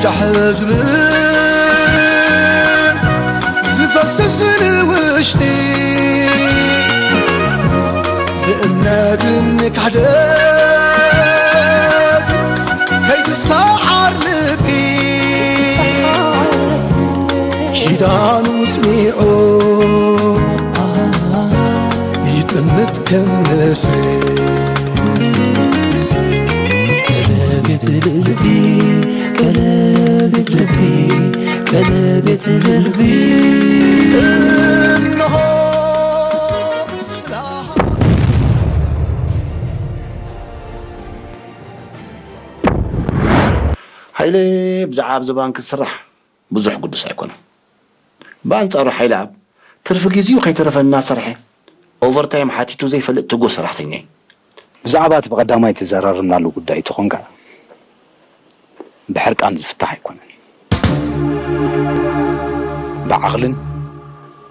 ጃሕ ዝብል ዝፈስስ ንውሽጢ ብእምነት ንካሕደት ከይትሰዓር ልቢ ኪዳኑ ጽኒዑ ይጥምት ከም ንስሪ። ቀለቤት ልቢ፣ ቀለቤት ልቢ፣ ቀለቤት ልቢ። እነሆ ስለ ሃይለ ብዛዕባ ኣብዚ ባንክ ዝስራሕ ብዙሕ ግዱስ ኣይኮነን። ብኣንጻሩ ሓይለኣብ ትርፊ ግዜኡ ከይተረፈ እናሰርሐ ኦቨርታይም ሓቲቱ ዘይፈልጥ ትጉህ ሰራሕተኛ እዩ። ብዛዕባ እቲ ብቐዳማይ ተዘራረብናሉ ጉዳይ ተኾንካ ብሕርቃን ዝፍታሕ ኣይኮነን። ብዓቕልን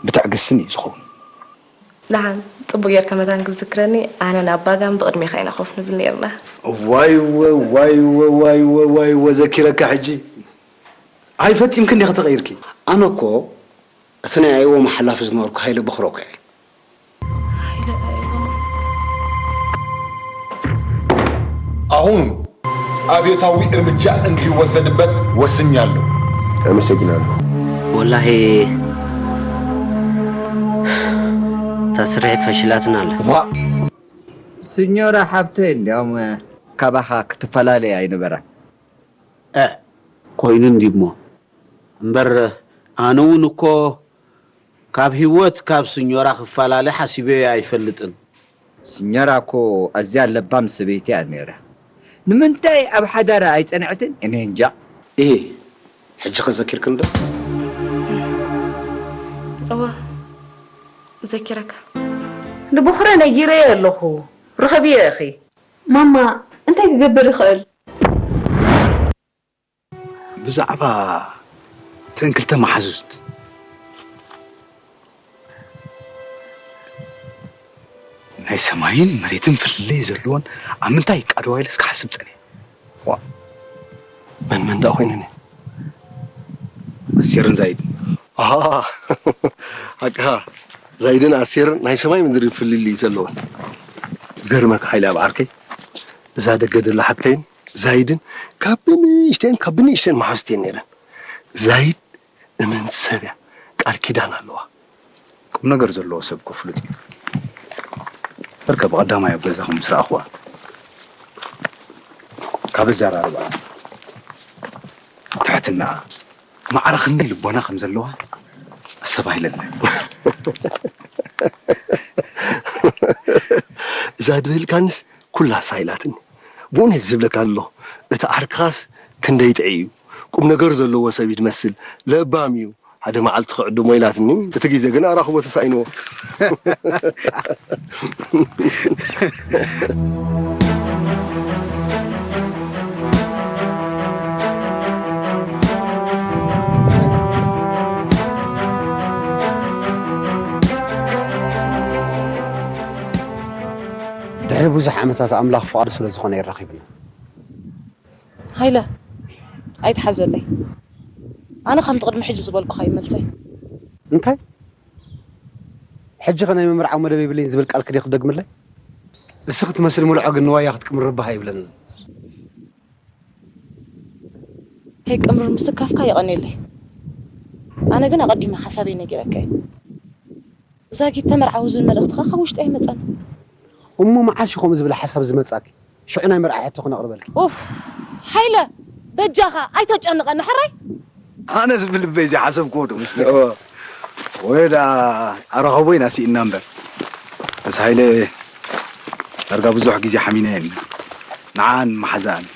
ብትዕግስትን እዩ ዝኸውን። ደሓን፣ ጽቡቕ ጌርካ መታን ክትዝክረኒ፣ ኣነ ናብ ባጋም ብቕድሜኻ ኢና ኮፍ ንብል ኔርና። ዋይወ፣ ዋይወ፣ ዋይወ፣ ዋይወ፣ ዘኪረካ ሕጂ። ኣይ ፈጺምኪ እንዲኺ ተቐይርኪ። ኣነ እኮ እቲ ናይ ኣይወ መሓላፊ ዝነበርኩ ሃይለ በኽሮ እኮ እየ። ሃይለ ኣይወ። አሁኑኑ አብዮታዊ እርምጃ እንዲወሰድበት ወስኛለሁ። አመሰግናለሁ። ወላሂ እታ ስርሒት ፈሽላትና ኣላ። ዋ! ስኞራ ሓብተይ እንዲያውም ካባኻ ክትፈላለይ ኣይነበራን። እ፣ ኮይኑ እንዲሞ። እምበር ኣነ እውን እኮ ካብ ህይወት ካብ ስኞራ ክፈላለ ሓሲበዮ ኣይፈልጥን። ስኛራ እኮ ኣዝያ ለባም ሰበይቲ እያ ነይራ። ንምንታይ ኣብ ሓዳራ ኣይጸንዐትን? እኔ እንጃ። እሂ፣ ሕጂ ኸ ዘኪርክን ዶ? እወ፣ ዘኪረካ። ንቦኽረ ነጊረዮ ኣለኹ። ርኸብዮ ኢኺ። ማማ፣ እንታይ ክገብር ይኽእል? ብዛዕባ እተን ክልተ መሓዙት ናይ ሰማይን መሬትን ፍልልይ ዘለዎን ኣብ ምንታይ ይቃደዋ ኢለ እስከ ሓስብ ጸኒሐ። ዋ፣ መን መን ደኣ ኮይነን እየን? ኣስቴርን ዛይድን። ኣሃ፣ ሓቅኻ። ዛይድን ኣስቴርን ናይ ሰማይ ምድሪ ፍልልይ ዘለወን። ዝገርመካ ሓይለ ኣብ ዓርከይ፣ እዛ ደገ ደላ ሓብተይን ዛይድን ካብ ብንእሽተን፣ ካብ ብንእሽተን መሓዙት እየን ነይረን። ዛይድ እመን ሰብ እያ፣ ቃል ኪዳን ኣለዋ። ቁም ነገር ዘለዎ ሰብ እኮ ፍሉጥ እዩ። በርከ ብቐዳማይ ኣብ ገዛኹም ምስ ረኣኹዋ፣ ካብ ኣዘራርባኣ፣ ትሕትናኣ፣ ማዕረ ክንደይ ልቦና ከም ዘለዋ ኣስተባሂለለይ። እዛ ድበልካንስ ኩላ ኣሳኢላትኒ። ብእውነት ዝብለካ ኣለኹ፣ እቲ ዓርክኻስ ክንደይ ጥዑይ እዩ። ቁም ነገር ዘለዎ ሰብ እዩ ዝመስል። ለባም እዩ። ሓደ መዓልቲ ክዕድሞ ኢላትኒ፣ እቲ ግዜ ግን ኣራኽቦ ተሳኢንዎ። ድሕሪ ብዙሕ ዓመታት ኣምላኽ ፍቓዱ ስለ ዝኾነ የራኺብና። ሃይለ፣ ኣይትሓዘለይ። ኣነ ከምቲ ቅድሚ ሕጂ ዝበልኩኻ እዩ መልሰይ። እንታይ? ሕጂ ኸ ናይ ምምርዓው መደብ የብለይን ዝብል ቃል ክዲ ክትደግምለይ? እስኺ ትመስሊ ምሉዕ ግን ንዋያ ክትቅምሪ ባህ ኣይብለንን። ከይቅምር ምስትካፍካ የቐንየለይ። ኣነ ግን ኣቐዲመ ሓሳበይ ነጊረካ እየ። ዛጊት ተመርዓዊ ዝብል መልእኽትኻ ካብ ውሽጢ ኣይመጸን። እሞ መዓስ እዩ ከምኡ ዝብል ሓሳብ ዝመጻኪ? ሽዑ ናይ መርዓ ሕቶ ክነቕርበልኪ። ኡፍ፣ ሃይለ፣ በጃኻ ኣይተጨንቐኒ ሕራይ። ኣነ ዝብል ልበይ ዘይሓሰብክዎ ዶ መስለካ? እወ። ወይ ደኣ ኣረኸቦ ኢና ስኢንና እምበር። ምስ ሃይለ ዳርጋ ብዙሕ ግዜ ሓሚናየን። ንዓን መሓዛኣን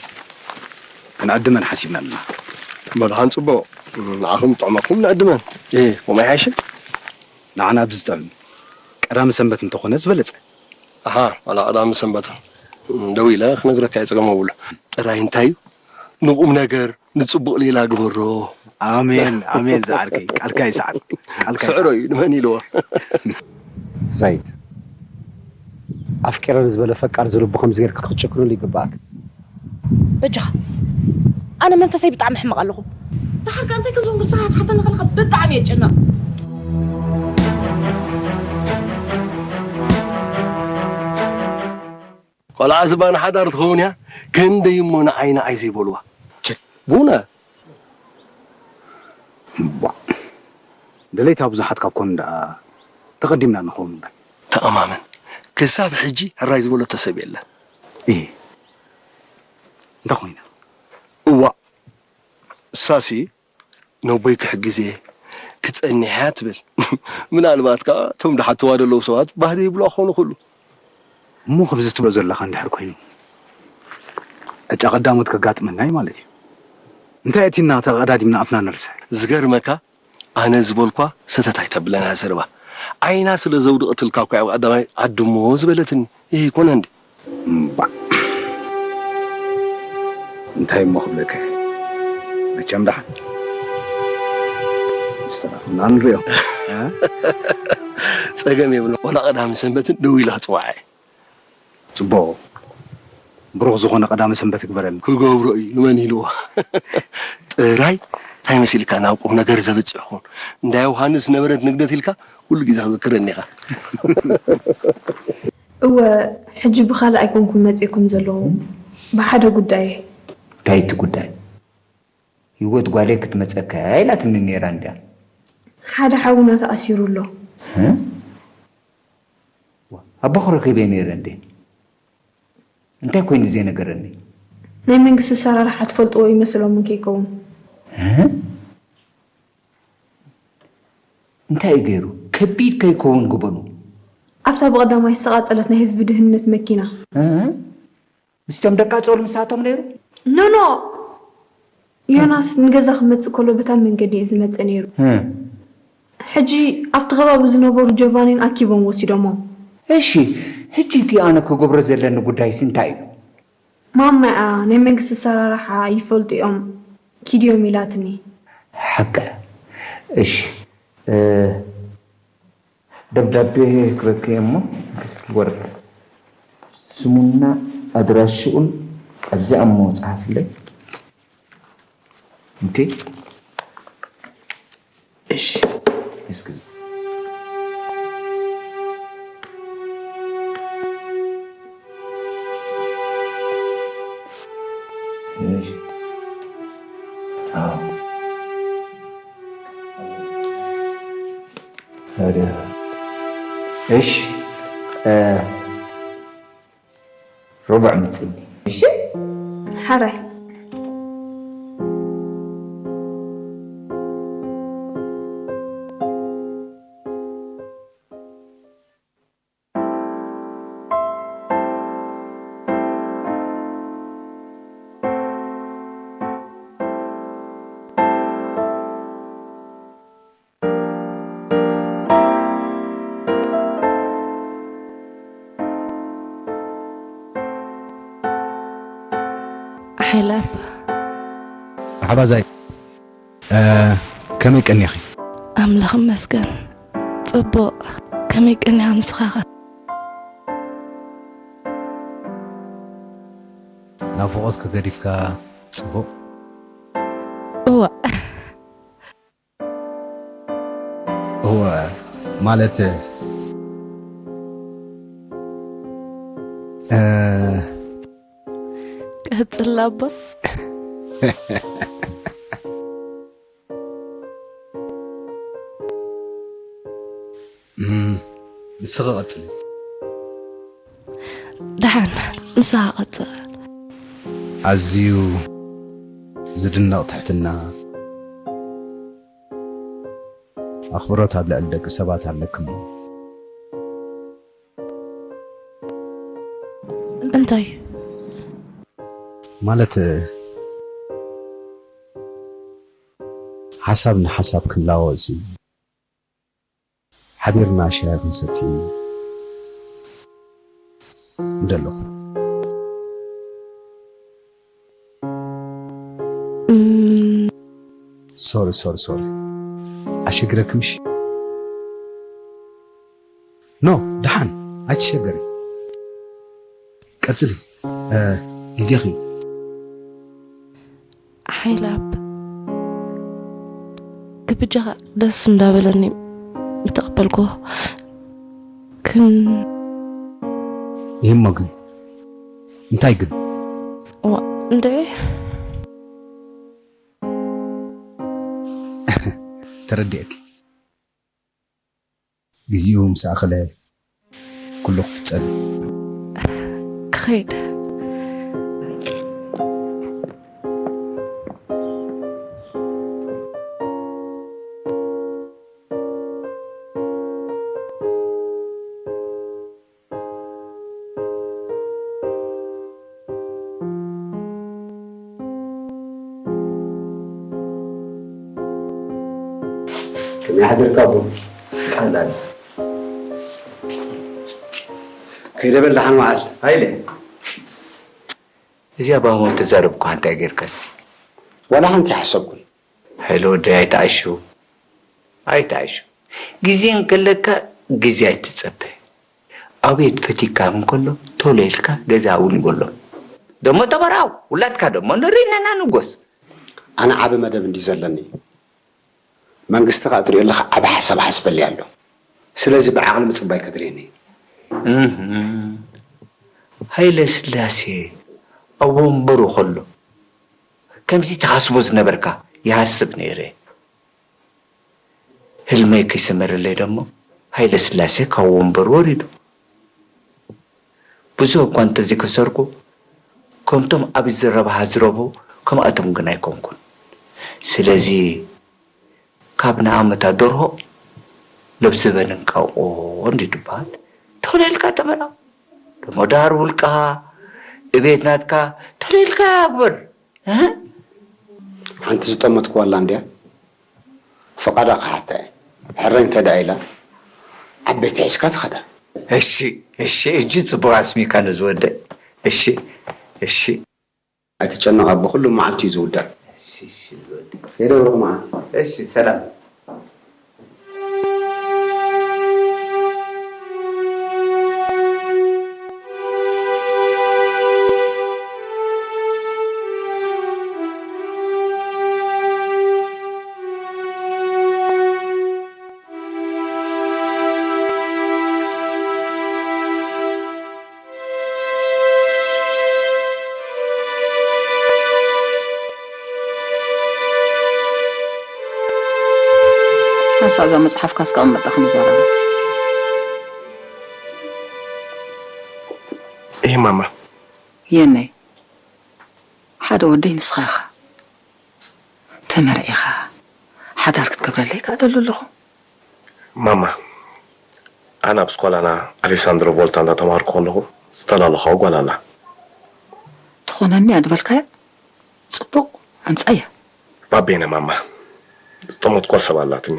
ክንዕድመን ሓሲብና ኣለና። መድሓን ጽቡቕ። ንዓኹም ጥዕመኩም ንዕድመን። እህ፣ ከምኡ ኣይሓይሽን? ንዓና ብዝጥዕም ቀዳሚ ሰንበት እንተኾነ ዝበለጸ። ኣሓ፣ ዋላ ቀዳሚ ሰንበት ደዊለ ክነግረካ እየ፣ ጸገም የብሉ። ጥራይ እንታይ እዩ? ንቁም ነገር፣ ንጽቡቕ ሌላ ግበሮ። ኣሜን፣ ኣሜን ዝዓርከይ። ቃልካ ይስዓር። ቃልካ ስዕሮ ይስዓር። እዩ፣ ንመን ኢልዎ? ሳይድ፣ ኣፍቂረን ዝበለ ፈቃር ዝልቡ ከምዚ ጌርካ ክትጭክነሉ ይግባኣካ። በጃኻ። ኣነ መንፈሰይ ብጣዕሚ ሕማቕ ኣለኹ። ደሓር ከኣ እንታይ ከም ዝኸውን ንስኻ ክትሓተኒ ከለኻ ብጣዕሚ እየ ዝጭነቕ። ቆልዓ ዝባን ሓዳር ትኸውን እያ። ክንደይ እሞ ንዓይ ንዓይ ዘይበልዋ። ቸ፣ ቡነ። እባ፣ ድሌታ ብዙሓት ካብ ኮኑ ደኣ ተቐዲምና ንኸውን እምበር። ተኣማመን፣ ክሳብ ሕጂ ሕራይ ዝበለቶ ሰብ የለን። እሂ፣ እንታይ ኮይና? እዋእ፣ እሳሲ ነቦይ ክሕግዝ እየ ክጸንሕ እያ ትብል። ምናልባት ከኣ እቶም ድሓትዋ ዘለዉ ሰባት ባህሪ ይብልዋ ክኾኑ ይኽእሉ። እሞ ከምዚ ትብሎ ዘለኻ እንድሕር ኮይኑ ዕጫ ቀዳሞት ከጋጥመና እዩ ማለት እዩ። እንታይ ኣእቲና ተቐዳዲምና ኣፍና ነርስሕ? ዝገርመካ ኣነ ዝበልኳ ሰተት ኣይተብለና ዘረባ ዓይና ስለ ዘውድቐትልካ እኮ እያ ቀዳማይ ዓዲ እሞ ዝበለትኒ። ይህ ይኮነ እንዲ እምባዕ እንታይ እሞ ክብለካ እየ መቸም ደሓን ምስ ተራኸብና ንሪኦ እ? ጸገም የብሎ ወላ ቀዳሚ ሰንበትን ደው ኢለ ክጽውዓ እየ። ጽቡቕ ብሩኽ ዝኾነ ቀዳመ ሰንበት ይግበረልና። ክገብሮ እዩ ንመን ኢልዎ ጥራይ እንታይ መሲልካ ናብ ቁም ነገር ዘብጽሕ ኹን እንዳ ዮሃንስ ዝነበረት ንግደት ኢልካ ኩሉ ግዜ ክዝክረኒ ኢኻ። እወ ሕጂ ብኻልእ ኣይኮንኩን መጺእኩም ዘለኹ ብሓደ ጉዳይ እየ። እንታይ እቲ ጉዳይ? ህይወት ጓለይ ክትመጸካ እያ ኢላትኒ ነይራ እንድያ። ሓደ ሓውና ተኣሲሩ ኣሎ። ኣቦ ክረክብ እየ ነይረ እንዴ? እንታይ ኮይኑ ዘይነገረኒ? ናይ መንግስቲ ኣሰራርሓ ትፈልጥዎ ይመስሎም እንከይከውን። እንታይ እዩ ገይሩ? ከቢድ ከይከውን ግበሩ። ኣብታ ብቐዳማይ ዝተቓጸለት ናይ ህዝቢ ድህነት መኪና። ምስቶም ደቃ ጾል ምሳቶም ነይሩ? ኖኖ ዮናስ ንገዛ ክመጽእ ከሎ በታ መንገዲ እዩ ዝመጽእ ነይሩ። ሕጂ ኣብቲ ከባቢ ዝነበሩ ጆቫኒን ኣኪቦም ወሲዶሞ። እሺ ሕጂ እቲ ኣነ ክገብሮ ዘለኒ ጉዳይሲ እንታይ እዩ? ማማኣ ናይ መንግስቲ ኣሰራርሓ ይፈልጡ እዮም ኪድዮም ኢላትኒ። ሓቀ እሺ ደብዳቤ ክረክብ እሞ እስኪ ወረቀት ስሙና ኣድራሽኡን ኣብዚኣ እሞ ጸሓፍለይ። ኦኬ እሺ እስኪ እሺ አዎ እሺ ሩቡዕ ምጽኒ እሺ ሓራይ ሓይላብ መሓባዛይ ከመይ ቀኒኺ? ኣምላኽ ይመስገን ጽቡቕ። ከመይ ቀኒኻ ንስኻኸ? ናፍቖትኪ ገዲፍካ ጽቡቕ። እዋእ እወ ማለት እ ቀጽል ኣባ። እም፣ ንስኺ ቀጽሊ። ደሓን ንስኻ ቀጽል። ኣዝዩ ዝድነቕ ትሕትና። ኣኽብሮት ኣብ ልዕሊ ደቂ ሰባት ኣለክሞ። እንታይ? ማለት ሓሳብ ንሓሳብ ክንላወጥ ሲ ሓቢርና ሻሂ ክንሰቲ ምደለኹ። ሶሪ ሶሪ ሶሪ ኣሸግረክምሽ ኖ ደሓን ኣይትሸገሪ ቀፅሊ ግዜኺ I love. ክብጃኻ ደስ እንዳበለኒ ምተቐበልኩ። ግን ይህሞ ግን እንታይ ግን ዋ እንድዒ ተረዲአኪ። ግዜኡ ምስ ኣኸለ ኩሉ ክፍጸም እዩ። ክኸይድ ከመይ ሓደርካ ኣቦ? ሰላም ከይደ በል ደሓን ወዓል። ሃይለ፣ እዚኣ ብኣሞ ተዛረብኳ እንታይ ጌርካ እስቲ? ዋላ ሓንቲ ኣይሓሰብኩን። ሃይለ ወደይ ኣይትዓሹ፣ ኣይትዓሹ። ግዜ እንከለካ ግዜ ኣይትጸበ። ኣቤት ፈቲካ እንከሎ ቶሎ ኢልካ ገዛ እውን ይበሎ። ደሞ ተበራው ውላድካ ደሞ ንርኢ ነና ንጎስ። ኣነ ዓቢ መደብ እንዲ ዘለኒ መንግስቲ ከኣ ትሪኦ ኣለኻ ዓቢ ሓሳብ ሓስበሊ ኣሎ። ስለዚ ብዓቕሊ ምጽባይ ከድልየኒ እዩ። እህ፣ ሃይለ ስላሴ ኣብ ወንበሩ ከሎ ከምዚ ትሓስቦ ዝነበርካ ይሃስብ ነይረ። ህልመይ ከይሰመረለይ ደሞ ሃይለ ስላሴ ካብ ወንበሩ ወሪዱ። ብዙህ እኳ እንተዘይከሰርኩ ከምቶም ኣብ ዝረባ ዝረቡ ከምኣቶም ግን ኣይኮንኩን። ስለዚ ካብ ንኣመታ ደርሆ ለብዘበን እንቃቆ እንዲ ድበሃል ተለልካ ተበላ ደሞ ዳር ውልቃ እቤት ናትካ ተለልካ ግበር። ሓንቲ ዝጠመትኩዋ ኣላ እንድያ ፍቓዳ ክሓታ እየ። ሕራይ እንተ ደኣ ኢላ ዓበይቲ ሒዝካ ትኸዳ። እሺ እሺ እጂ ጽቡቕ ኣስሚካ ነዚ ወደይ። እሺ እሺ ኣይትጨነቕ ኣቦ፣ ኩሉ መዓልቲ እዩ ዝውዳእ። እሺ እሺ ዝወደይ። የደብርኹም እሺ ሰላም። ሓንሳእ እዛ መጽሓፍካ እስካብ መጣ ክንዛረባ። እህ ማማ። የነይ ሓደ ወደይ ንስኻ ኢኻ ተመርዒኻ ሓዳር ክትገብረለይ ከኣ ደሉ ኣለኹ። ማማ፣ ኣነ ኣብ ስኳላና ኣሌሳንድሮ ቮልታ እንዳተማሃርኩ ከለኹ ዝተላለኹዋ ጓል ኣላ። ትኾነኒ እያ ዝበልካያ ጽቡቕ ኣምጻያ። ባቤነ ማማ፣ ዝጠመትኳ ሰብ ኣላትኒ።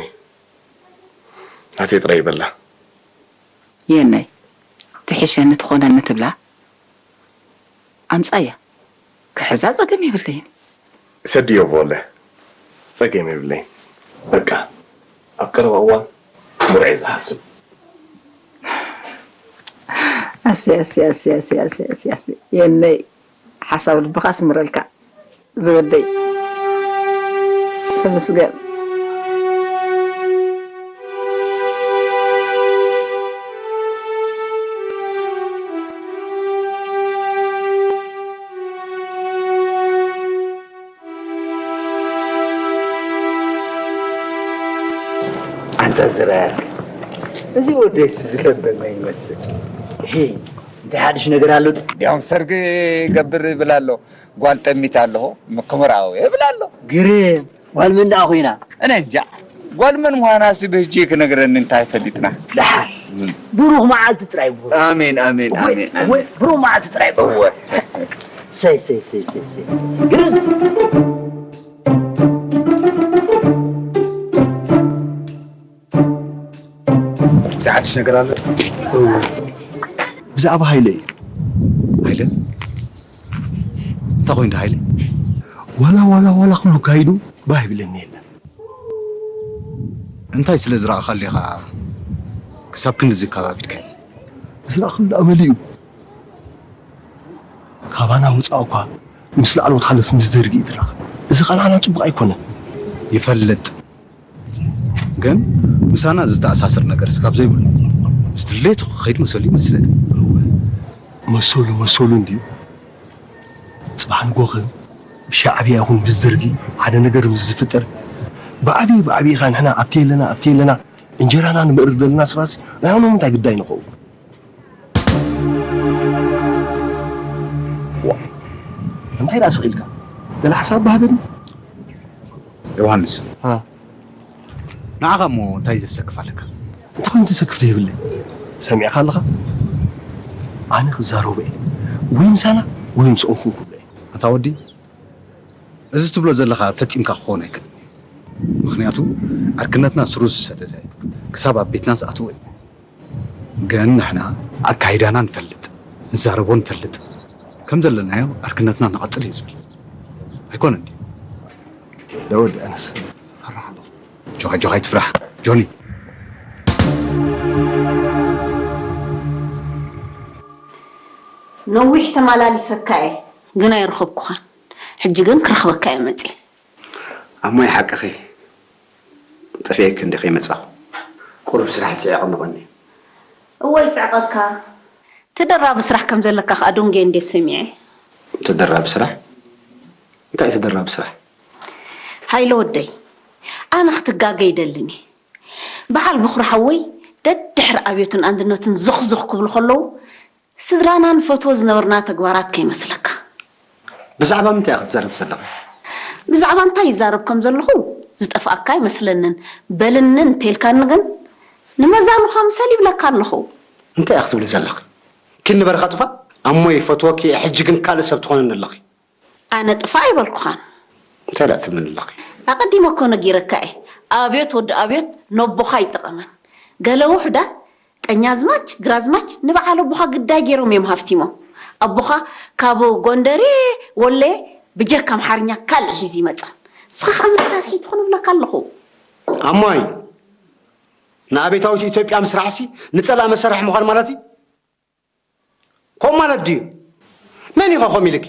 ናተይ ጥራይ ይበላ። የነይ ትሕሸኒ ትኾነኒ ትብላ ኣምጻያ። ክሕዛ ጸገም የብለይን። ሰድዮ ቮለ ጸገም የብለይን። በቃ ኣብ ቀረባ እዋን ክምርዖ እየ ዝሓስብ። ኣስይ ኣስይ ኣስይ ኣስይ ኣስይ ኣስይ ኣስይ የነይ ሓሳብ ልብኻ ኣስምረልካ ዝወደይ ተመስገን። ኣንታ ዝረኣየልካ እዚ ወደይስ ዝለበመ ይመስል። ሄይ እንታይ ሓድሽ ነገር ኣሎ? ድዩ? እንዲያውም ሰርግ ይገብር ይብል ኣሎ። ጓል ጠሚት ኣለኹ ምክምራዊ ይብል ኣሎ። ግርም ጓል መን ደኣ ኮይና? እነ እንጃ ጓል መን ምዃናሲ ብህጂ ክነግረኒ እንታይ ፈሊጥና። ደሓር ብሩኽ መዓልቲ ጥራይ ብሩኽ። ኣሜን ኣሜን ኣሜን ኣሜን። ብሩኽ መዓልቲ ጥራይ ብሩኽ። እወ። ሰይ ሰይ ሰይ ሰይ ሰይ ግርም። እንታይ ሓድሽ ነገር ኣሎ? እወ። ብዛዕባ ሃይለ እዩ። ሃይለ? እንታይ ኮይኑ ሃይለ? ዋላ ዋላ ዋላ ኩሉ ካይዱ ባህ ይብለኒ የለን። እንታይ ስለ ዝረኣኻሉ ኢኻ ክሳብ ክንድዚ ከባቢድካዮ? ዝረኣኽሉ ደኣ መሊኡ። ካባና ወፃእ እኳ ምስ ላዕለዎት ሓለፍቲ ምስ ደርጊ እዩ ዝራኸብ። እዚ ቃልዓና ጽቡቕ ኣይኮነን። ይፈልጥ፣ ግን ምሳና ዝተኣሳስር ነገር ስጋብ ዘይብሉ፣ ምስ ድሌቱ ክኸይድ መሰሉ ይመስለኒ። እወ፣ መሰሉ፣ መሰሉ እንድዩ። ጽባሕ ንጎኸ ብሻዕብያ ይኹን ብዝደርጊ ሓደ ነገር ምስ ዝፍጠር፣ ብዓብዪ፣ ብዓብዪ ኢኻ፣ ንሕና ኣብቲ የለና፣ ኣብቲ የለና፣ እንጀራና ንምእርግ ዘለና ሰባሲ፣ ናይ ሆኖም እንታይ ግዳይ ንኸውን? ዋ፣ እንታይ ደኣ ስቕ ኢልካ? ገለ ሓሳብ ባህበኒ። ዮሃንስ። ሃ? ንዓኻ እሞ እንታይ ዘሰክፍ ኣለካ? እንተኾይኑ ተሰክፍ ዘይብለይ። ሰሚዕካ ኣለኻ? ኣነ ክዛረቦ እየ። ወይ ምሳና፣ ወይ ምስኦም ክንኩሎ እየ። ኣታ ወዲ፣ እዚ ትብሎ ዘለኻ ፈጺምካ ክኸውን ኣይክእልን። ምኽንያቱ፣ ዕርክነትና ስሩ ዝሰደደ፣ ክሳብ ኣብ ቤትና ዝኣትዎ እዩ። ግን ንሕና ኣካይዳና ንፈልጥ፣ ንዛረቦ ንፈልጥ። ከም ዘለናዮ ዕርክነትና ንቐጽል እዩ ዝብል። ኣይኮነን ድዩ? ደወዲ ኣነስ ፈራሕ ኣለኹ። ጆኻ፣ ጆኻ ኣይትፍራሕ፣ ጆኒ። ነዊሕ ተመላሊሰካ እየ፣ ግን ኣይረኸብኩኻን። ሕጂ ግን ክረኽበካ እየ መጺእ። ኣሞይ ሓቅኺ፣ ጠፊኤኪ እንደ ከይመጻኹ። ቁሩብ ስራሕ ጽዒቐ ምኾኒ። እወ ይጽዕቐካ። ተደራቢ ስራሕ ከም ዘለካ ከኣ ዶንጌ እንዴ ሰሚዐ። ተደራቢ ስራሕ? እንታይ ተደራቢ ስራሕ? ሃይለ ወደይ፣ ኣነ ክትጋገ ይደልን እየ። በዓል በኹሪ ሓወይ ደድሕሪ ኣብዮትን ኣንድነትን ዞኽ ዞኽ ክብሉ ከለዉ፣ ስድራና ንፈትዎ ዝነበርና ተግባራት ከይመስለካ። ብዛዕባ ምንታይ ኢኻ ክትዛረብ ዘለኻ? ብዛዕባ እንታይ ይዛረብ ከም ዘለኹ ዝጠፍኣካ ኣይመስለንን። በልኒ እንተኢልካኒ ግን ንመዛኑኻ ምሰል ይብለካ ኣለኹ። እንታይ ኢኻ ክትብሊ ዘለኺ? ኪድ ንበርኻ ጥፋእ? ኣሞ ይፈትወኪ እየ፣ ሕጂ ግን ካልእ ሰብ ትኾንኒ ኣለኺ። ኣነ ጥፋእ ኣይበልኩኻን። እንታይ ደኣ ትብልኒ ኣለኺ? ኣቐዲመ እኮ ነጊረካ እየ። ኣብዮት ወዲ ኣብዮት ነቦኻ ኣይጠቐመን። ገለ ውሑዳት ቀኛዝማች፣ ግራዝማች ንበዓል ኣቦኻ ግዳይ ገይሮም እዮም ሃፍቲሞም። ኣቦኻ ካብ ጎንደሬ ወሌ ብጀካ ኣምሓርኛ ካልእ ሒዙ ይመጽእ። ንስኻ ኸኣ መሳርሒ ትኹን እብለካ ኣለኹ። ኣሞይ፣ ንኣብዮታዊት ኢትዮጵያ ምስራሕሲ ንጸላእ መሳርሒ ምዃን ማለት እዩ? ከምኡ ማለት ድዩ? መን ኢኻ ከምኡ ኢልኪ?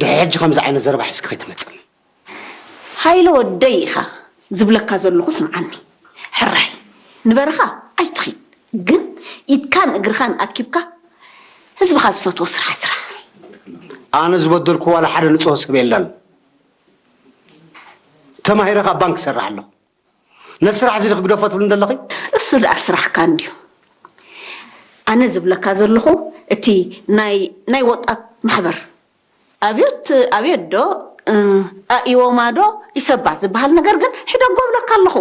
ድሕሪ ሕጂ ከምዚ ዓይነት ዘረባ ሒዝኪ ከይትመጽእኒ። ሃይለ ወደይ ኢኻ ዝብለካ ዘለኹ ስምዓኒ። ሕራይ ንበረኻ ኣይትኺድ፣ ግን ኢድካን እግርኻን ኣኪብካ ህዝብኻ ዝፈትዎ ስራሕ ስራሕ። ኣነ ዝበደልኩ ዋላ ሓደ ንጹህ ሰብ የለን። ተማሂረ ካብ ባንክ እሰርሕ ኣለኹ። ነዚ ስራሕ እዚ ዶ ክግደፎ ትብሊ እንደለኺ? እሱ ደኣ ስራሕካ እንድዩ። ኣነ ዝብለካ ዘለኹ እቲ ናይ፣ ናይ ወጣት ማሕበር ኣብዮት፣ ኣብዮት ዶ፣ እ፣ ኣኢወማ ዶ ይሰባ ዝበሃል ነገር ግን ሕደጎ እብለካ ኣለኹ።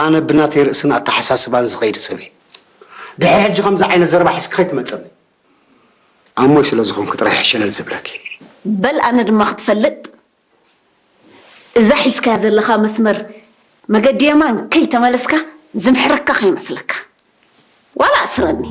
ኣነ ብናተይ ርእስን ኣተሓሳስባን ዝኸይድ ሰብ እየ። ድሕሪ ሕጂ ከምዚ ዓይነት ዘረባ ሒዝኪ ከይትመጽኒ። ኣሞይ ስለ ዝኾንኩ ጥራይ ሕሸለል ዝብለኪ። በል ኣነ ድማ ክትፈልጥ እዛ ሒዝካያ ዘለኻ መስመር መገዲ የማን ከይተመለስካ ዝምሕረካ ከይመስለካ። ዋላ ኣስረኒ።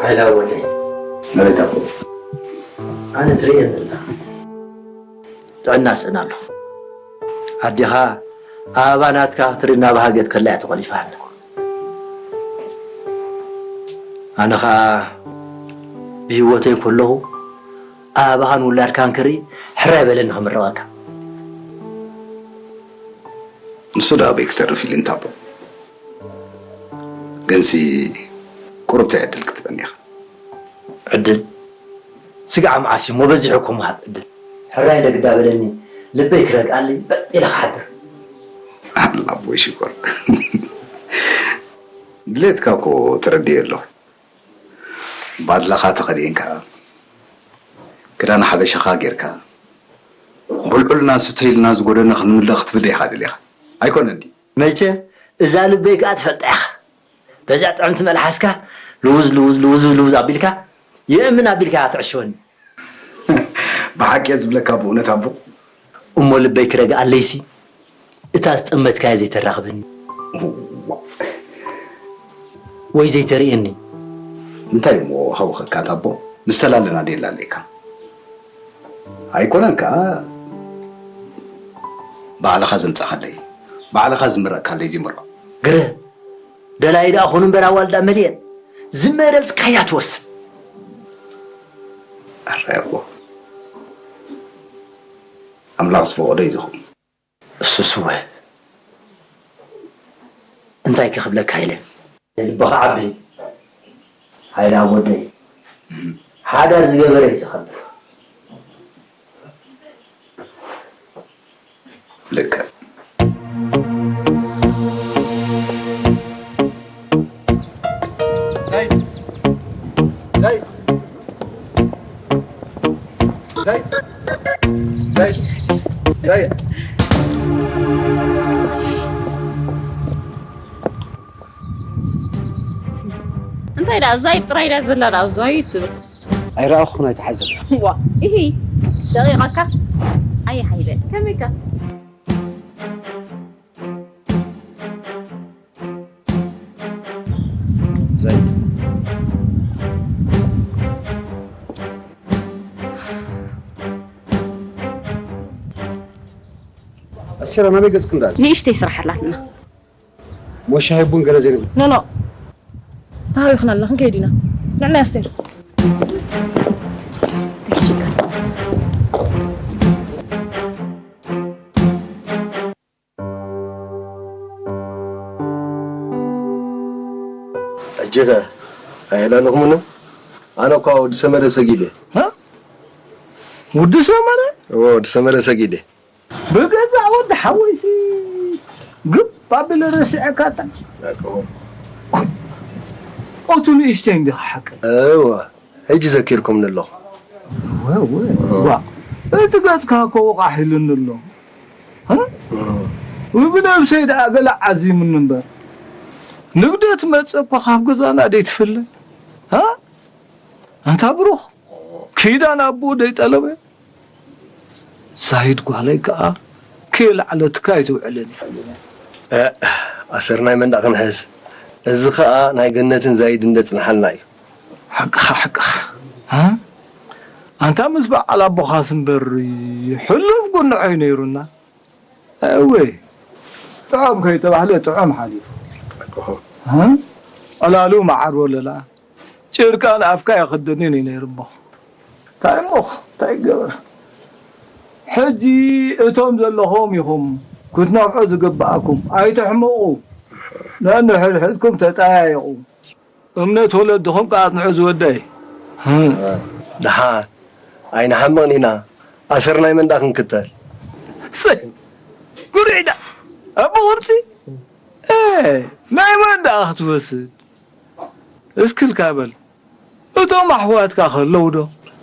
ሓይላ ወደይ። መሬት ኣቦ። ኣነ ትርእየኒ ኣለኻ። ጥዕና ስእን ኣሎ። ኣዴኻ ኣበባ ናትካ ክትርኢ ናብ ሃገት ከላ እያ ተቖሊፋ ኣላ። ኣነ ኸኣ ብህይወተይ ከለኹ ኣበባኻን ውላድካን ክርኢ ሕራይ በለኒ ክምረቐካ። ንሱ ደኣ ኣበይ ክተርፍ ኢሉ እንታቦ። ግንሲ ቁሩብ እንታይ ዕድል ክትበኒ ኢኻ? ዕድል? ስጋዕ መዓስ እዩ እሞ በዚሑ እኮ ምሃብ ዕድል። ሕራይ ኢለ ግዳ በለኒ፣ ልበይ ክረግኣለይ በጥ ኢለ ክሓድር። ኣላ ኣቦይ ሽኮር። ድሌትካ እኮ ተረዲኤ ኣለኹ። ባድላኻ ተኸዲንካ፣ ክዳን ሓበሻኻ ጌርካ፣ በልዑልና ስተዩልና ዝጎደና ክንምልእ ክትብል ኢኻ ደሊኻ። ኣይኮነን ድዩ? መቸም እዛ ልበይ ከኣ ትፈልጣ ኢኻ። በዛ ጥዕምቲ መልሓስካ ልውዝ፣ ልውዝ፣ ልውዝ፣ ልውዝ ኣቢልካ የእምን ኣቢልካ እያ ትዕሽወኒ። ብሓቂ እየ ዝብለካ ብእውነት ኣቦ። እሞ ልበይ ክረግኣለይሲ እታ ዝጠመትካያ ዘይተራኽበኒ። እዋ። ወይ ዘይተርእየኒ። እንታይ እሞ ሃውኸካ ኣቦ? ምስ ተላለና ድየ ላለይካ? ኣይኮነን ከኣ ባዕልኻ ዘምጻኻለይ፣ ባዕልኻ ዝምረቕካለይ እዚ ምርዖ። ግርህ፣ ደላይ ደኣ ኹን እምበር ኣዋልዳ መሊኤን። ዝመረጽካያ ትወስን። ኣረ ኣቦ፣ ኣምላኽ ዝፈቐዶ እዩ ዝኸውን። እሱስ እወ፣ እንታይ ከ ክብለካ ኢለ? ልብኻ ዓቢ፣ ሓይለ ኣብ ወደይ። ሓዳር ዝገበረ እዩ ዝኸብር። ልክዕ። ዛይድ! ዛይድ! ዛይድ! ዛይድ! ዛይድ! እንታይ ደኣ ዛይድ ጥራይ ደኣ ዘላ ደኣ ዛይድ ትብል? ኣይረኣኹን ኣይተዓዘብኩን። ዋ፣ ኢሂ፣ ደቂቐካ? ኣየ ሓይለ፣ ከመይካ? ዛይድ። ኣስቴር፣ ናበይ ገጽኪ እንዳለ? ንእሽተይ ስራሕ ኣላትና። ሞሻሂ ቡን ገለ ዘይንብል። ኖ፣ ኖ። ታሪኽና ኣላ፣ ክንከይድ ኢና። ንዕና ኣስቴር። ሕጂ ኸ ኣየላለኹምኒ? ኣነ እኳ ወዲ ሰመረ ሰጊደ። እ? ወዲ ሰመረ? እወ፣ ወዲ ሰመረ ሰጊደ። ብገዛ ወዲ ሓወይሲ ግብ ኣቢለ ረሲዐካታ። ኣቅሆ። ኦቱ ንእሽተይ እንዲኻ ሓቂ። እወ፣ ሕጂ ዘኪርኩምኒ ኣለኹ። እወ፣ እወ፣ ዋ። እቲ ገጽካ እኮ ወቓሕ ኢሉኒ ኣሎ። እ? እም። ብነብሰይ ደኣ ገለ ዓዚሙኒ እምበር። ንግደት መጸ እኮ ካብ ገዛና ደይትፍለ። እ? ኣንታ ብሩኽ፣ ኪዳን ኣቦኡ ደይጠለበ? ዛይድ ጓለይ ከኣ ከየልዓለትካ ኣይትውዕልን እያ። እ፣ ኣሰር ናይ መን ደኣ ክንሕዝ? እዚ ከኣ ናይ ገነትን ዛይድን ደጽንሓልና እዩ። ሓቅኻ፣ ሓቅኻ። እ? ኣንታ ምስ በዓል ኣቦኻስ እምበር ሕሉፍ ጉንዖ እዩ ነይሩና። እወ፣ ጥዑም ከይተባህለ ጥዑም ሓሊፉ። እ? ዕላሉ መዓር ወለላ። ጭርቃን ኣፍካ የኽድንን እዩ ነይሩ እሞ። እንታይ እሞ፣ እንታይ ይገበር? ሕጂ እቶም ዘለኹም ኢኹም ክትነፍዑ ዝግብኣኩም። ኣይትሕመቑ። ነንሕድሕድኩም ተጠያየቑ። እምነት ወለድኹም ከኣ ኣጽንሑ ዝወደይ። ደሓን፣ ኣይንሓምቕን ኢና። ኣሰር ናይ መን ደኣ ክንክተል? ሰይ፣ ጉርዒዳ፣ ኣቦ ቅርጺ? ኤ፣ ናይ መን ደኣ ክትወስድ? እስክልካ በል። እቶም ኣሕዋትካ ከለዉ ዶ?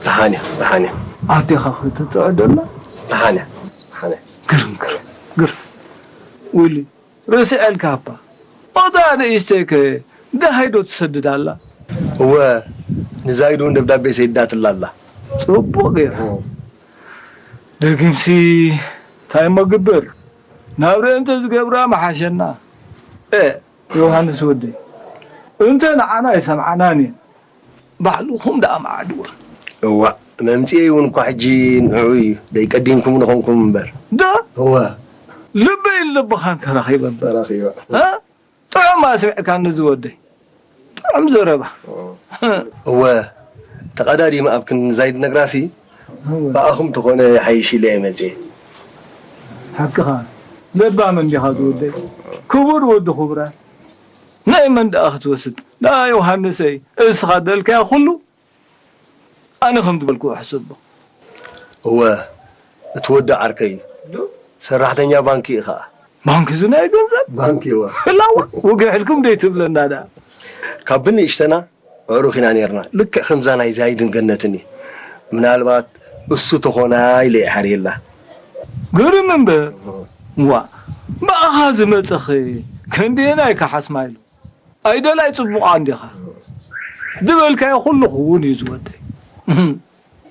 ደሓን እያ፣ ደሓን እያ። ኣዴኻ ክትጥዕደላ? ደሓን እያ፣ ደሓን እያ። ግርም፣ ግርም፣ ግርም። ውሊ፣ ርስዐልካ እባ። እታ ንእሽተይ ከ ደሃይ ዶ ትሰድድ ኣላ? እወ፣ ንዛይድ እውን ደብዳቤ ሰዲዳትላ ኣላ። ጽቡቕ ገይራ። እም። ደጊምሲ፣ እንታይ እሞ ግብር? ናብ ርእንተ ዝገብራ መሓሸና። ኤ፣ ዮሃንስ ወደይ፣ እንተ ንዓና ኣይሰምዓናን እየን፣ ባዕልኹም ደኣ መዓድወን። እዋእ፣ መምጽኤይ እውን እኳ ሕጂ ንዕኡ እዩ፣ ደይቀዲምኩም ንኾንኩም እምበር። ዶ? እወ። ልበይን ልብኻን ተራኺበን። ተራኺበን። እ? ጥዑም ኣስሚዕካኒ ዝወደይ። ጥዑም ዘረባ። እወ፣ ተቐዳዲመ ኣብ ክንዲ ንዛይድ ነግራሲ፣ እወ። ብኣኹም ተኾነ ይሓይሽ ኢለ እየ መጽየ። ሓቅኻ፣ ለባም እንዲኻ ዝወደይ። ክቡር ወዲ ክቡራት። ናይ መን ደኣ ክትወስድ? ደኣ ዮሃንሰይ፣ እስኻ ደልካዮ ኩሉ ኣነ ከም ዝበልኩ ሕሰቦ። እወ፣ እቲ ወዲ ዓርከይ እዩ። ዶ? ሰራሕተኛ ባንኪ እዩ ኸኣ። ባንኪ እዚ ናይ ገንዘብ? ባንኪ እወ። ህላወ፣ ወግሕ ኢልኩም ደይትብለና ደኣ። ካብ ብንእሽተና ኣዕሩኽ ኢና ኔርና። ልክዕ ከምዛ ናይ ዛይድን ገነትን እዩ። ምናልባት እሱ ተኾና ኢለ እየ ሓርየላ። ግርም እምበር። ዋ፣ ብኣኻ ዝመጸኸ ክንደየናይ ከሓስማ ኢሉ። ኣይደላይ ጽቡቕ እንዲኻ። ዝበልካዮ ኩሉ ክውን እዩ ዝወደይ።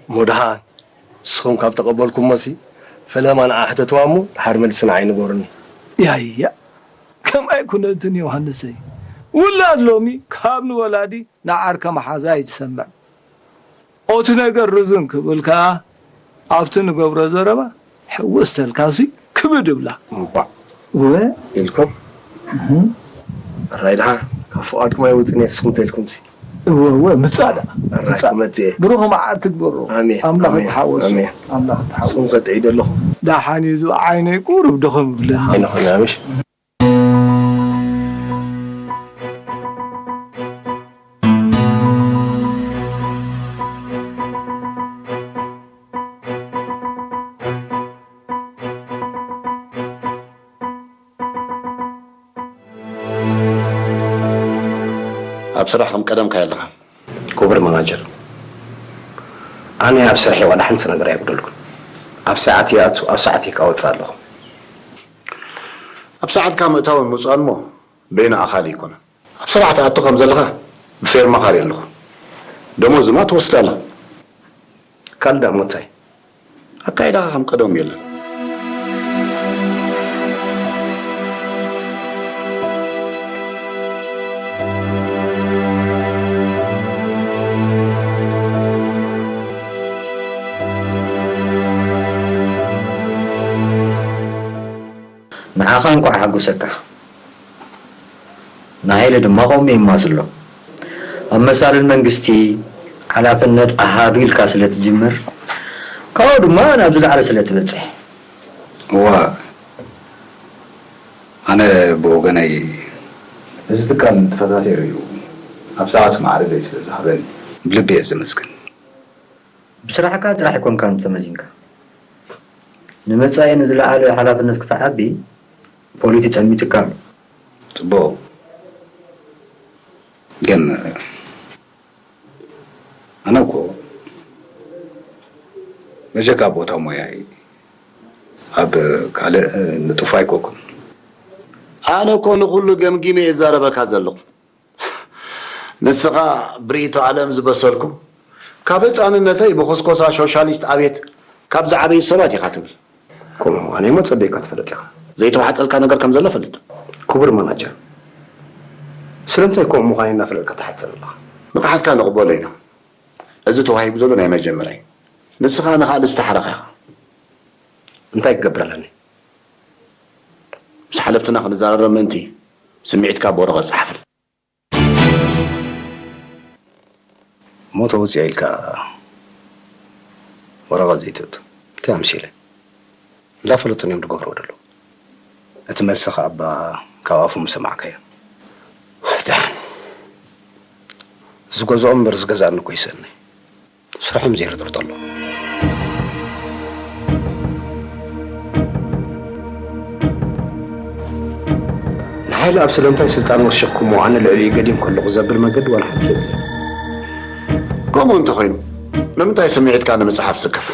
እሞ ደሓን፣ ንስኹም ካብ ተቐበልኩሞሲ፣ ፈለማ ንዓ ሕተትዋ እሞ፣ ድሓር መልሲ ንዓይ ንገሩኒ። ያያ፣ ከምኣ ኣይኩነትን ዮሃንሰይ። ውላድ ሎሚ ካብ ንወላዲ ንዓርከ መሓዛ እዩ ዝሰምዕ። ኦቲ ነገር ርዝን ክብል ከኣ፣ ኣብቲ ንገብሮ ዘረባ ሕውስ ተልካሲ ክብድ እብላ። እምቧዕ እወ። ኢልኩም ራይ ድሓ ካብ ፍቓድኩም ኣይወፅን እየ ንስኹም ተልኩም ሲ እወ እወ ምጻእ ደኣ ራይ ምጻእ ክመፅእ እየ ብሩኽ መዓልቲ ትገብሮ ኣሜን፣ ኣምላኽ ኣሜን፣ ይተሓወሶ ኣሜን። ኣምላኽ ንስኹም ይተሓወሶ ከጥዒ ደለኹም ደሓን እዩ ዝብዓይነይ ቁሩብ ድኽም ይብለኻ ኣይንኾን ኣበሽ ኣብ ስራሕ ከም ቀደምካ የለኻን። ክቡር ማናጀር፣ ኣነ ኣብ ስርሐይ ዋላ ሓንቲ ነገር ኣይጉደልኩን። ኣብ ሰዓት ይኣቱ፣ ኣብ ሰዓት ይካ ወፅእ ኣለኹ። ኣብ ሰዓትካ ምእታውን ምውፃእን እሞ በይኑ ኣኻሊ ኣይኮነን። ኣብ ስራሕ ትኣቱ ከም ዘለኻ ብፌርማኻ ርኢ ኣለኹ። ደሞዝ ድማ ትወስድ ኣለኻ። ካልእ ደኣ እሞ እንታይ? ኣካይዳኻ ከም ቀደሙ የለን። ንዓኻ እንኳዕ ሓጎሰካ። ንሃይለ ድማ ከምኡ የማስሎ። ኣብ መሳልል መንግስቲ ሓላፍነት ኣሃዱ ኢልካ ስለ ትጅምር፣ ካብኡ ድማ ናብ ዝለዓለ ስለ ትበጽሕ። እዋ ኣነ ብወገነይ እዚ ትካል ንጥፈታተይ ርእዩ ኣብ ሰዓቱ ማዕርገይ ስለ ዝሃበኒ ብልቢ እየ ዘመስግን። ብስራሕካ ጥራሕ ኣይኮንካን ተመዚንካ። ንመጻኢ ንዝለዓለ ሓላፍነት ክትዓቢ ፖሊቲ ጠሚቱካ ኣሎ። ጽቡቕ ግን ኣነ እኮ በጀካ ቦታ ሞያይ ኣብ ካልእ ንጡፍ ኣይኮንኩን። ኣነ እኮ ንኹሉ ገምጊመ እየ ዝዛረበካ ዘለኹ። ንስኻ ብርእይቶ ኣለም ዝበሰልኩ ካብ ህፃንነተይ ብኹስኮሳ ሾሻሊስት ኣብየት ካብ ዝዓበዩ ሰባት ኢኻ ትብል። ከምኡ ምዃነይ እሞ ጸቢቕካ ትፈልጥ ኢኻ። ዘይተዋሕጠልካ ነገር ከም ዘሎ ፈልጥ። ክቡር ማናጀር፣ ስለምንታይ ከምኡ ምዃነይ እናፈለጥካ ትሓተኒ ኣለኻ? ንቕሓትካ ንቕበሎ ኢና። እዚ ተዋሂቡ ዘሎ ናይ መጀመርያ እዩ። ንስኻ ንኻልእ ዝተሓረኻ ኢኻ። እንታይ ክገብር ኣለኒ? ምስ ሓለፍትና ክንዘራረብ ምእንቲ ስምዒትካ ብወረቐት ጸሓፍልና። እሞ ተወፂኦ ኢልካ ወረቐት ዘይተእቱ እንታይ ኣምሲለ? እንዳፈለጡን እዮም ዝገብርዎ ዘለዉ። እቲ መልስኻ እባ ካብ ኣፎም ዝሰማዕካዮ። ደሓን ዝገዝኦም እምበር ዝገዝኣኒ እኮ ይስእነይ። ስርሖም ዘይርድርዶ ኣሎ። ንሓይሊ ኣብ ስለምንታይ ስልጣን ወሲኽኩሞ ኣነ ልዕሊኡ ገዲም ከለኹ ዘብል መገዲ ዋላ ሓንቲ የብሉን። ከምኡ እንተኾይኑ ንምንታይ ስምዒትካ ንምጽሓፍ ስክፍ?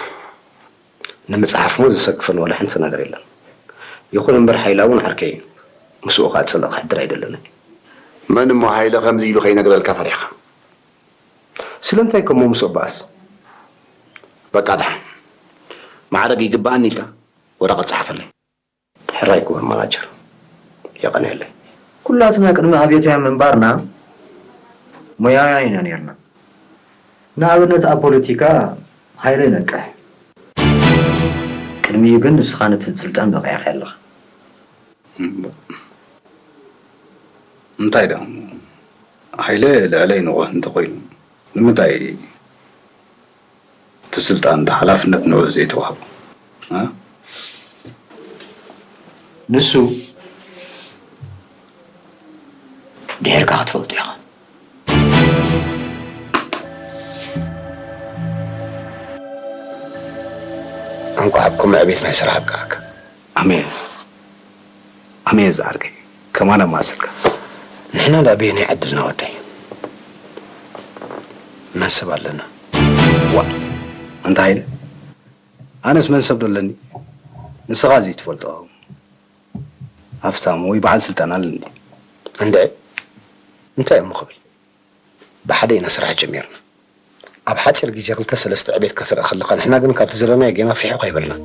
ንምጽሓፍሞ ዘሰክፈኒ ዋላ ሓንቲ ነገር የለን። ይኹን እምበር ሓይላ እውን ዓርከይ እዩ። ምስኡ ከዓ ጽልእ ክሕድር ኣይደለንን። መን እሞ ሃይለ ከምዚ ኢሉ ከይነግረልካ ፈሪሕኻ? ስለምንታይ ከምኡ ምስኡ በኣስ? በቃ ደሓን ማዕረግ ይግበኣኒ ኢልካ ወረቐት ጸሓፈለይ። ሕራይ ክቡር ማናጀር፣ የቐንየለይ። ኩላትና ቅድሚ ኣብዮታውያን ምንባርና ሞያውያን ኢና ነይርና። ንኣብነት ኣብ ፖለቲካ ሃይለ ይነቅሕ። ቅድሚኡ ግን ንስኻ ነቲ ስልጣን በቒዕካዮ ኣለኻ። እንታይ ደኣ ሃይለ ልዕለይ ንቑሕ እንተኾይኑ ንምንታይ እቲ ስልጣን እቲ ሓላፍነት ንዕኡ ዘይተዋህቦ? እ? ንሱ ድሒርካ ክትፈልጦ ኢኻ። እንኳዕ ኣብ ከምኡ ዕቤት ናይ ስራሕ ኣብቅዓካ። ኣሜን ኣሜን ዝዓርከይ ከማን ኣማስልካ። ንሕና ዳ በየናይ ዕድልና ወደይ መን ሰብ ኣለና? ዋ ኣንታ ሃይለ ኣነስ መን ሰብ ዶ ኣለኒ? ንስኻ ዘይትፈልጦ ሃፍታም ወይ በዓል ስልጣን ኣለኒ። እንድዒ እንታይ እሞ ክብል? ብሓደ ኢና ስራሕ ጀሚርና። ኣብ ሓጺር ግዜ ክልተ ሰለስተ ዕቤት ከተርኢ ከለኻ ንሕና ግን ካብቲ ዘለናዮ ጌና ፊሑኽ ኣይበልናን።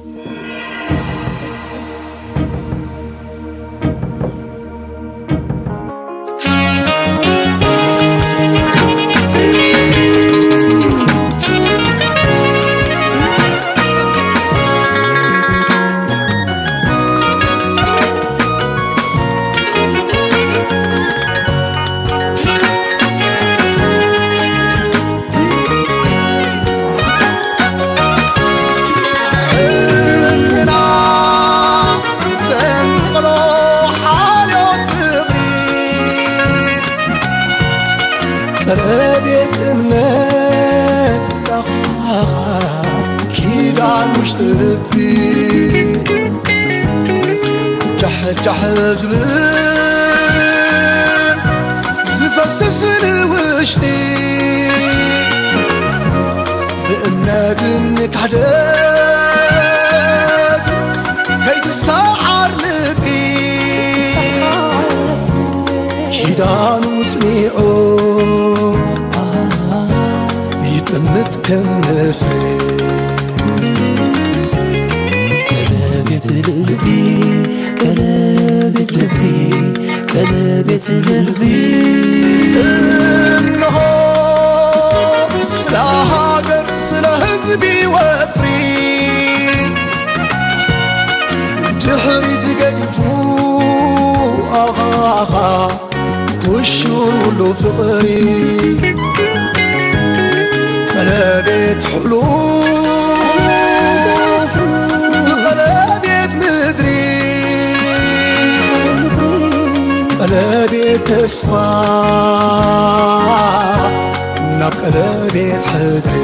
ውሽጢ ልቢ ጃሕጃሕ ዝብል ዝፈስስ ንውሽጢ ብእምነትን ክሕደት ከይትሰዓር ልቢ ኪዳኑ ጽኒዑ ይጥምት ከም ንስሪ። ቀለቤት ልቢ፣ ቀለቤት ልቢ፣ ቀለቤት ልቢ። እነሆ ስለ ሃገር፣ ስለ ህዝቢ ወፍሪ ድሕሪት ገዲፉ፣ ኣኻ፣ ኣኻ፣ ኩሹን ሁሉ ፍቕሪ ቀለቤት ሕሉፍ ብቀለቤት ምድሪ ቀለቤት ተስፋ ናብ ቀለቤት ሕድሪ